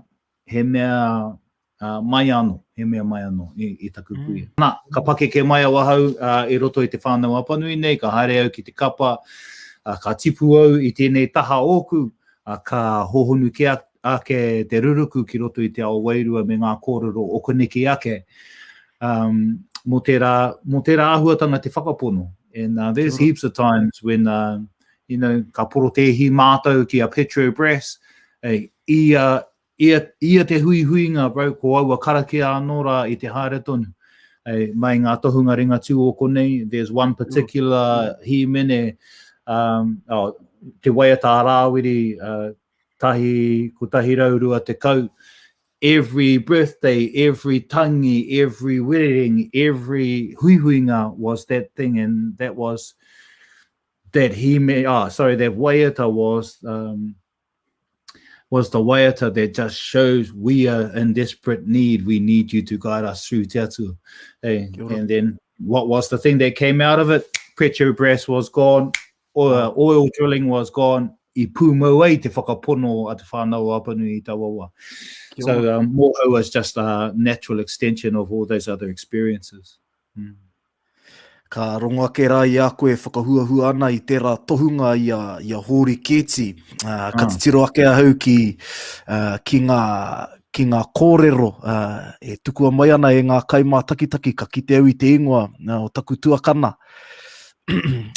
Speaker 2: he mea uh, mai anō, he mea mai anō i, i taku mm. kuia. Nā, ka pakeke mai awahau uh, i roto i te whānau Apanui nei, ka haere au ki te kapa, uh, ka tipu au i tēnei taha ōku, uh, ka hohonu ke ake te ruruku ki roto i te ao wairua me ngā kōrero o koneki ake. Um, mō tērā, mō tērā āhuatanga te whakapono. And uh, there's heaps of times when, uh, you know, ka porotēhi mātou ki a Petrobras, eh, ia, ia, ia te huihuinga, bro, ko aua karakia anō rā i te haere tonu. Ei, mai ngā tohunga Ringatū o konei, there's one particular hīmene, um, oh, te waiata a Rāwiri, uh, tahi, 120, every birthday, every tangi, every wedding, every huihuinga was that thing, and that was that he may, oh, sorry, that waiata was, um, was the waiata that just shows we are in desperate need. We need you to guide us through te atua. Hey, and then what was the thing that came out of it? Petrobras was gone, oil, oil drilling was gone, i pūmau ai te whakapono a te whānau o Apanui i taua wā. So um, Mōhau was just a natural extension of all those other experiences. Mm.
Speaker 1: Ka rongo ake rā i a koe e whakahuahua ana i tērā tohunga i a, i a Hōri Kēti. Uh, ka ah. titiro ake ahau ki, uh, ki, ngā, ki ngā kōrero uh, e tukua mai ana e ngā kaimātakitaki, ka kite au i te ingoa uh, o taku tuakana,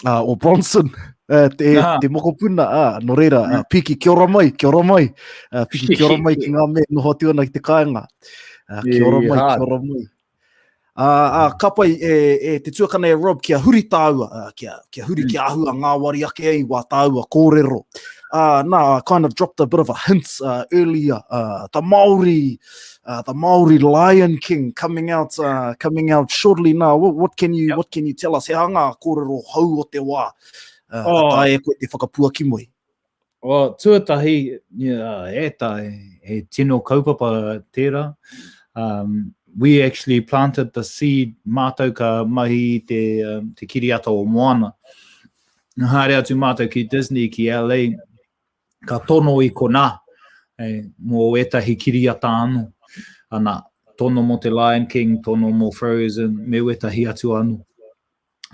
Speaker 1: uh, o Bronson, uh, te, ah. te mokopuna, uh, nō reira, uh, piki, kia ora mai, kia ora mai, uh, piki, kia ora mai ki ngā mea noho atu ana ki te kāinga. Uh, kia ora mai, kia ora mai. Ā, ā, ka pai e, e te tuakana e Rob kia huri tāua, ā, kia, kia huri mm. kia ahua ngāwari ake ai wā tāua kōrero. Uh, nā, I kind of dropped a bit of a hint uh, earlier. Uh, the Māori, uh, the Māori Lion King coming out, uh, coming out shortly. Nā, what, what can you, yep. what can you tell us? He aha ngā kōrero hou o te wā? Uh, oh. Ka taea koe te whakapuaki mai.
Speaker 2: Well, tuatahi, yeah, e tai, he tino kaupapa tērā. Um, we actually planted the seed mātou ka mahi i te, um, te kiriata o Moana. Haere atu mātou ki Disney, ki LA, ka tono i konā, e, mō ētahi kiriata anō. Ana, tono mō te Lion King, tono mō Frozen, me wētahi atu anō.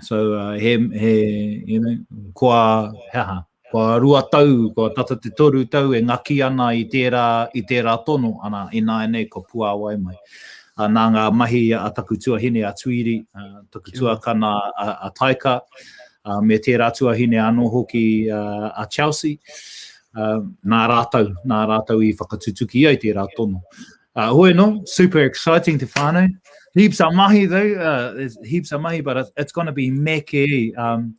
Speaker 2: So, uh, he, he, you know, kua, he aha, kua rua tau, kua tata te toru tau e ngaki ana i tērā, i tērā tono, ana, ināianei kua puāwai mai. Uh, nā ngā mahi a taku tuahine a Tuiri, uh, taku tuakana a, a Taika, uh, me tērā tuahine anō hoki uh, a Chelsea, uh, nā rātou, nā rātou i whakatutuki ai tērā tono. Uh, hoi no, super exciting te whānau. Heaps a mahi though, uh, there's heaps a mahi, but it's, it's going to be meke. Um,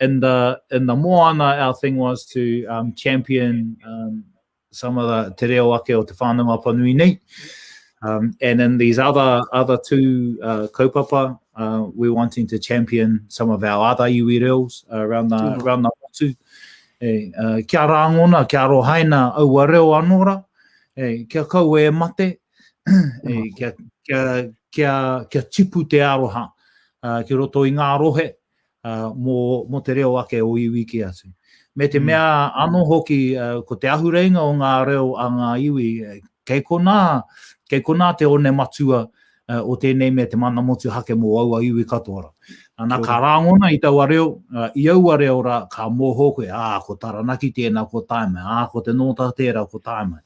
Speaker 2: in the, in the moana, our thing was to um, champion um, some of the te reo ake o te whānau Apanui nei. Um, and in these other, other two uh, kaupapa, uh, we're wanting to champion some of our other iwi reos around the, mm. around the motu. E, uh, kia rāngona, kia rohaina aua reo anō rā. E, kia kaua e mate, e, kia, kia, kia, kia tipu te aroha uh, ki roto i ngā rohe uh, mō, mō te reo ake o iwi ki atu. Me te mm. mea anō hoki, uh, ko te ahureinga o ngā reo a ngā iwi, kei konā, kei konā te one matua uh, o tēnei mea te mana motuhake mō aua iwi katoa rā. Ana, ka rāngona i taua reo, uh, i aua reo rā, ka mōhio koe, ā, ko Taranaki tēnā, ko Taimai, ā, ko Te Nōta tērā, ko Taimai,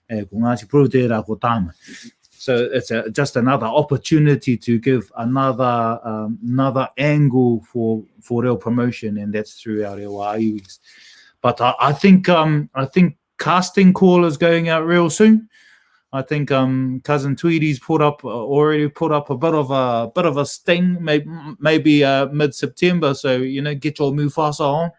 Speaker 2: e, ko Ngāti Porou tērā, ko Taimai. So it's a, just another opportunity to give another, um, another angle for, for reo promotion, and that's through our reo ā-iwis. But I, I think, um, I think casting call is going out real soon. I think um, cousin Tweedy's put up uh, already put up a bit of a bit of a sting, maybe maybe uh, mid September. So you know, get your Mufasa on.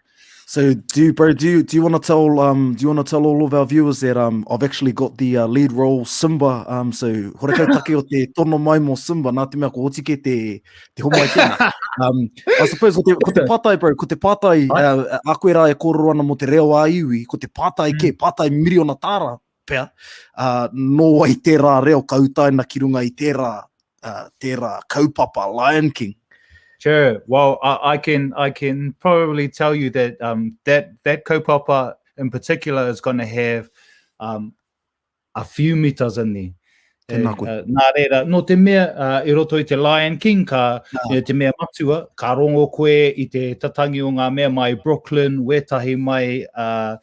Speaker 1: So do you, bro? Do you do you want to tell um do you want to tell all of our viewers that um I've actually got the uh, lead role Simba um so horekau take o te tono mai mō Simba nā te mea ko oti ke te te homai tēnā. Um, I suppose ko te, ko te pātai, bro, ko te pātai, uh, a koe rā e kōrero ana mō te reo ā-iwi, ko te pātai mm. kē, pātai miriona tāra pea, uh, nō wai tērā reo ka utaina ki runga i tērā, uh, tērā kaupapa Lion King.
Speaker 2: Sure. Well, I, I can I can probably tell you that um, that that kaupapa in particular is going to have um, a few meters in there. Tēnā koe. Uh, nā reira, nō te mea, uh, i roto i te Lion King, ka, uh, te mea matua, ka rongo koe i te tatangi o ngā mea mai Brooklyn, wētahi mai, uh,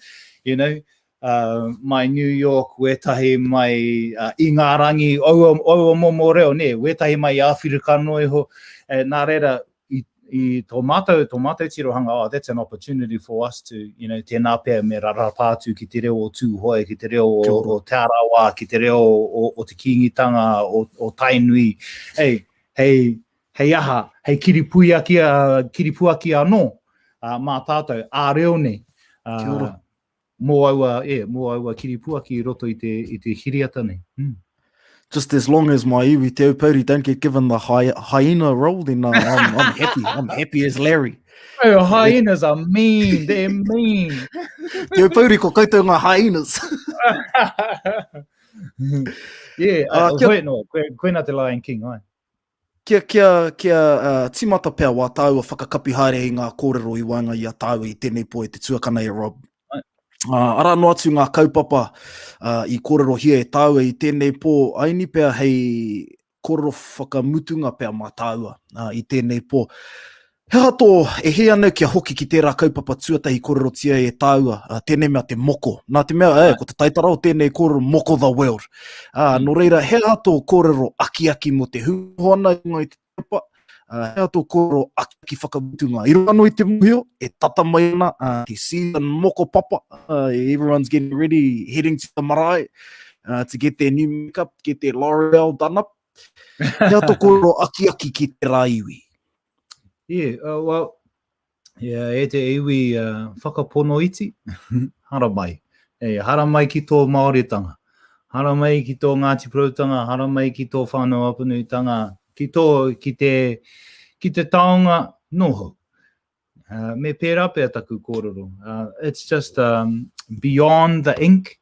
Speaker 2: you know, uh, mai New York, wētahi mai uh, Ingarangi, aua, aua momo reo, nē, wētahi mai Āwhirika noa iho. Eh, nā reira, i, i tō mātou, tō mātou tirohanga, oh, that's an opportunity for us to, you know, tēnā pea me rarapa atu ki te reo o Tūhoe, ki te reo o, o Te Arawa, ki te reo o, o Te Kīngitanga, o, o Tainui, hei, hei, hei aha, hei kiripuiaki, kiripuaki anō uh, mā tātou, ā-reo nei. Uh, Kia ora. Mō aua, e, mō aua kiripuaki i roto i te, i te hiriata nei. Mm.
Speaker 1: Just as long as my iwi Te Aupouri don't get given the hy hyena role, then uh, I'm, I'm happy. I'm happy as Larry.
Speaker 2: Oh, hyenas are mean. They're mean.
Speaker 1: Te Aupouri, ko koutou ngā hyenas.
Speaker 2: yeah, uh, uh, kia... no, koe, koe nā te Lion King, ai.
Speaker 1: Kia, kia, kia uh, tīmata pea wā tāua whakakapi haere i ngā kōrero i waenga i a tāua i tēnei pō e te tuakana e Rob. Uh, arā noa atu ngā kaupapa uh, i kōrerohia e tāua i tēnei pō, aini pea hei kōrero whakamutunga pea mā tāua uh, i tēnei pō. He aha tō, e hē ana kia hoki ki tērā kaupapa tuatahi kōrerotia e tāua, uh, tēnei mea te moko. Nā te mea, eh, ko te taitara o tēnei kōrero, moko the world. Uh, nō reira, he aha tō kōrero akiaki mō te hunga ana i runga i te papa, uh, he aha tō kōrero akiaki whakamutunga. I runga anō i te mōhio, e tata mai ana uh, te season moko papa, uh, everyone's getting ready, heading to the marae, uh, to get their new makeup, get their L'Oreal done up. He aha tō kōrero akiaki ki tērā iwi?
Speaker 2: Yeah, uh, well, yeah, e te iwi uh, whakapono iti. Haramai. E, haramai ki tō Māoritanga. Haramai ki tō Ngāti Poroutanga, haramai ki tō Whānau Apanuitanga, ki tō, ki te, ki te taonga noho. Uh, me pērā pea taku kōrero. Uh, it's just um, beyond the ink.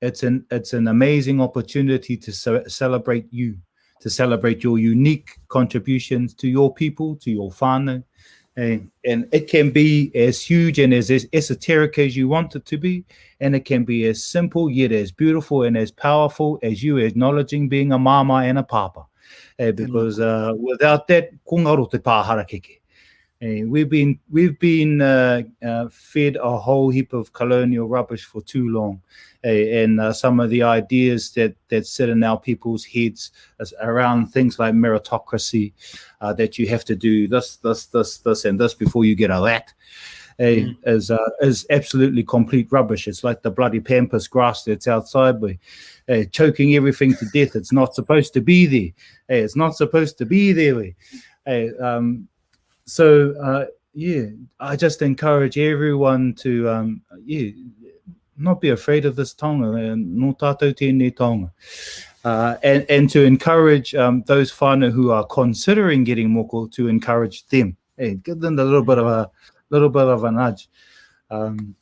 Speaker 2: It's an, it's an amazing opportunity to ce celebrate you, to celebrate your unique contributions to your people, to your whānau. And, and it can be as huge and as esoteric as you want it to be, and it can be as simple yet as beautiful and as powerful as you acknowledging being a mama and a papa. Eh, because uh, without that, ko ngaro te pā harakeke. Eh, we've been we've been uh, uh, fed a whole heap of colonial rubbish for too long, eh, and uh, some of the ideas that that sit in our people's heads around things like meritocracy, uh, that you have to do this, this, this, this, and this before you get a that. Eh, mm. is uh, is absolutely complete rubbish. It's like the bloody pampas grass that's outside, we eh, choking everything to death. It's not supposed to be there. Eh, it's not supposed to be there. We. Eh, um, so uh, yeah, I just encourage everyone to um, yeah, not be afraid of this taonga, no tātou tēnei taonga. Uh, and, and to encourage um, those whānau who are considering getting moko to encourage them. Hey, give them a little bit of a little bit of a nudge. Um,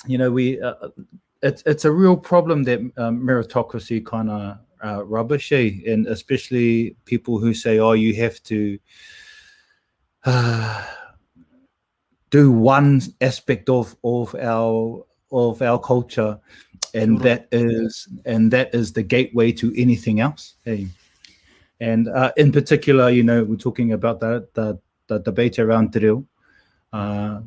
Speaker 2: you know, we uh, it's it's a real problem that um, meritocracy kind of uh, rubbish, eh? and especially people who say, "Oh, you have to." Uh, do one aspect of of our of our culture and that is and that is the gateway to anything else eh? and uh, in particular you know we're talking about the the, the debate around te reo uh,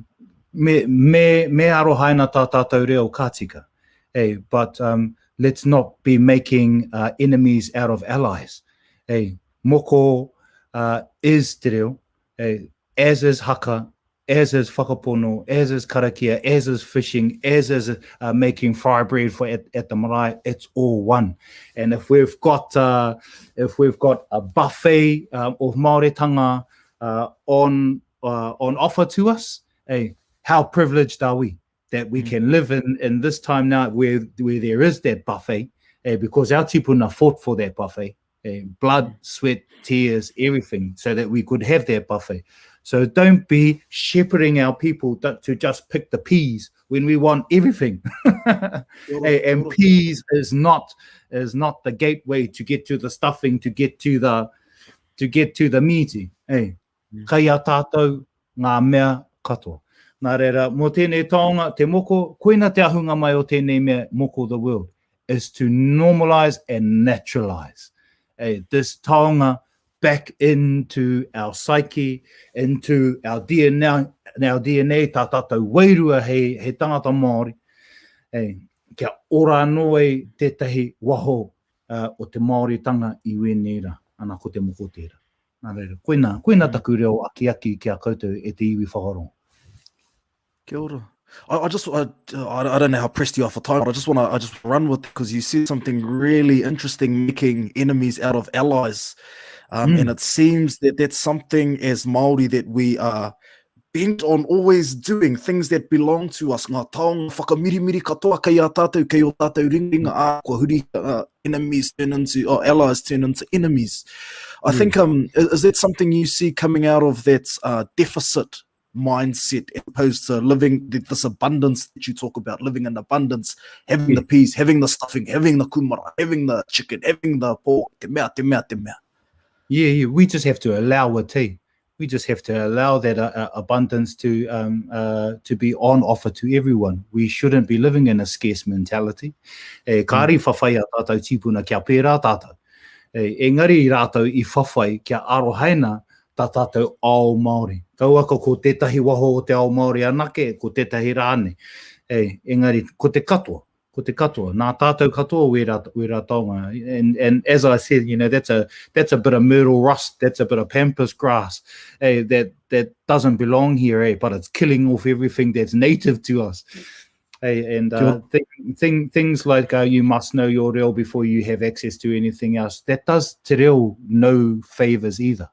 Speaker 2: me, me, me arohaina tā tātou reo ka tika. Hey, but um, let's not be making uh, enemies out of allies. Hey, moko uh, is te reo, hey, as is haka, as is whakapono, as is karakia, as is fishing, as is uh, making fry bread for at, at the marae, it's all one. And if we've got uh, if we've got a buffet um, of Māoritanga uh, on uh, on offer to us, hey, how privileged are we that we mm. can live in, in this time now where, where there is that buffet, eh, because our tipuna fought for that buffet, eh, blood, sweat, tears, everything, so that we could have that buffet. So don't be shepherding our people to just pick the peas when we want everything. Eh, and peas is not is not the gateway to get to the stuffing, to get to the to get to the meaty. Eh. Mm. Kai a tātou ngā mea katoa. Nā reira, mō tēnei taonga, te moko, koina te ahunga mai o tēnei mea, moko the world, is to normalise and naturalise eh, this taonga back into our psyche, into our DNA, our DNA tā tātou wairua hei, hei tangata Māori, eh, kia ora anō ai tētahi waho uh, o te Māoritanga i wēnei rā, ana ko te moko tērā. Nā reira, koina, koina mm. taku reo akiaki ki a koutou e te iwi whakarongo.
Speaker 1: Kia ora. I, I just I, I don't know how pressed you are for time, but I just want to I just run with because you said something really interesting, making enemies out of allies, um, mm. and it seems that that's something as Maori that we are bent on always doing things that belong to us, ngā taonga whakamirimiri katoa kei a tātou, kei o tātou ringaringa, ā, kua huri uh, enemies turn into, oh, allies turn into enemies. I mm. think, um, is, is that something you see coming out of that uh, deficit mindset as opposed to living this abundance that you talk about, living in abundance, having the peas, having the stuffing, having the kumara, having the chicken, having the pork, te mea, te mea, te mea.
Speaker 2: Yeah, yeah, we just have to allow it, eh? We just have to allow that uh, uh, abundance to um, uh, to be on offer to everyone. We shouldn't be living in a scarce mentality. E, kāri mm. whawhai a tātou tīpuna kia pērā tātou. E, engari rātou i whawhai kia arohaina tā tātou ao Māori. Kauaka ko tētahi waho o te ao Māori anake, ko tētahi rānei. E, engari, ko te katoa ko te katoa. Nā tātou katoa wērā, wērā taonga. And, and as I said, you know, that's a, that's a bit of myrtle rust, that's a bit of pampas grass eh, that, that doesn't belong here, eh, but it's killing off everything that's native to us. Eh, and uh, th thing, things like uh, you must know your reo before you have access to anything else, that does te reo no favors either.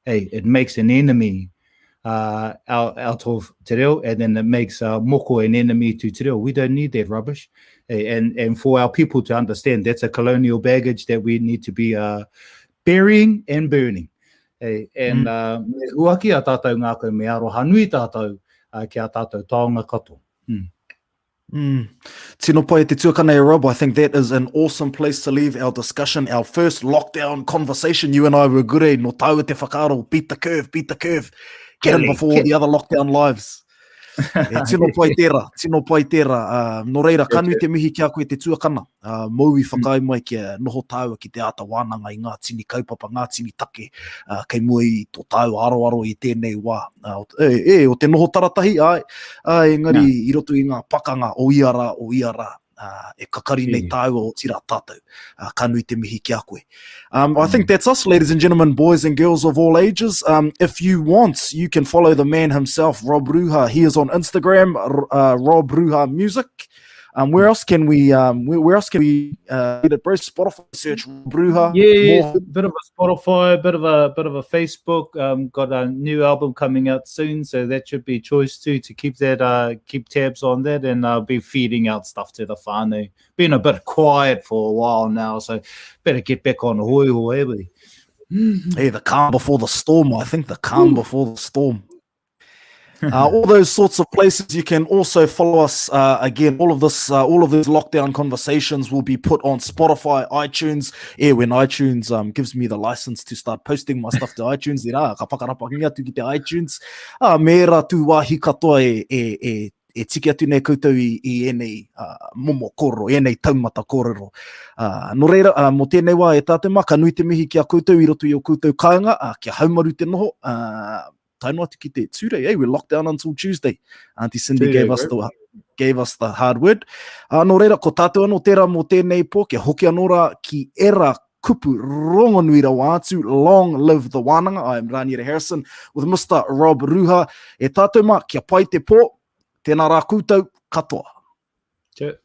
Speaker 2: Hey, it makes an enemy. uh, out, out of te reo, and then it makes uh, moko an enemy to te reo. We don't need that rubbish. And, and for our people to understand, that's a colonial baggage that we need to be uh, burying and burning. Hey, and mm. uh, me huaki a tātou ngākau, me aroha nui tātou uh, ki a tātou taonga katoa. Mm.
Speaker 1: Mm. Tino pai te tuakana e Rob. I think that is an awesome place to leave our discussion, our first lockdown conversation. You and I were good, eh? No tāua te whakaaro, beat the curve, beat the curve. Get in before the other lockdown lives. E, tino pai tērā, tino pai tērā. Uh, nō reira, ka nui te mihi ki a koe te tuakana. Uh, mōu i whakaae mai kia noho tāua ki te āta wānanga i ngā tini kaupapa, ngā tini take uh, kei mua i tō tāua aroaro i tēnei wā. Uh, e, e, o te noho taratahi, ai, uh, engari Nā. i roto i ngā pakanga o ia rā, o ia rā, uh, e kakari nei tāua otirā tātou. Uh, ka nui te mihi ki a koe. Um, I think mm. that's us, ladies and gentlemen, boys and girls of all ages. Um, if you want, you can follow the man himself, Rob Ruha. He is on Instagram, uh, Rob Ruha Music. Um, where else can we um, where, where else can we uh, get it, bro? Spotify search Bruja.
Speaker 2: Yeah, yeah, bit of a Spotify, bit of a bit of a Facebook. Um, got a new album coming out soon, so that should be choice too to keep that uh, keep tabs on that, and uh, be feeding out stuff to the whānau. Been a bit quiet for a while now, so better get back on hoi hoi, eh,
Speaker 1: Hey, the calm before the storm. I think the calm before the storm. Uh, all those sorts of places. You can also follow us uh, again. All of this, uh, all of these lockdown conversations will be put on Spotify, iTunes. Yeah, when iTunes um, gives me the license to start posting my stuff to iTunes, then ah, ka whakarapangia atu ki te iTunes. Ah, me era tū wāhi katoa e, e, e, e tiki atu nei koutou i, i ēnei uh, momo kōrero, ēnei taumata kōrero. Uh, nō reira, uh, mō tēnei wā e tātou mā, ka nui te mihi ki a koutou i roto i o koutou kāinga, uh, kia haumaru te noho, uh, tae noa atu ki te Tuesday. Hey, we're locked down until Tuesday. Auntie Cindy Tuesday, gave us the gave us the hard word. Uh, nō reira, ko tātou anō tērā mō tēnei pō, kia hoki anō rā ki era kupu rongonui rawa atu, long live the wānanga. I am Raniera Harrison with Mr. Rob Ruha. E tātou mā, kia pai te pō, tēnā rā koutou katoa.
Speaker 2: Cheers.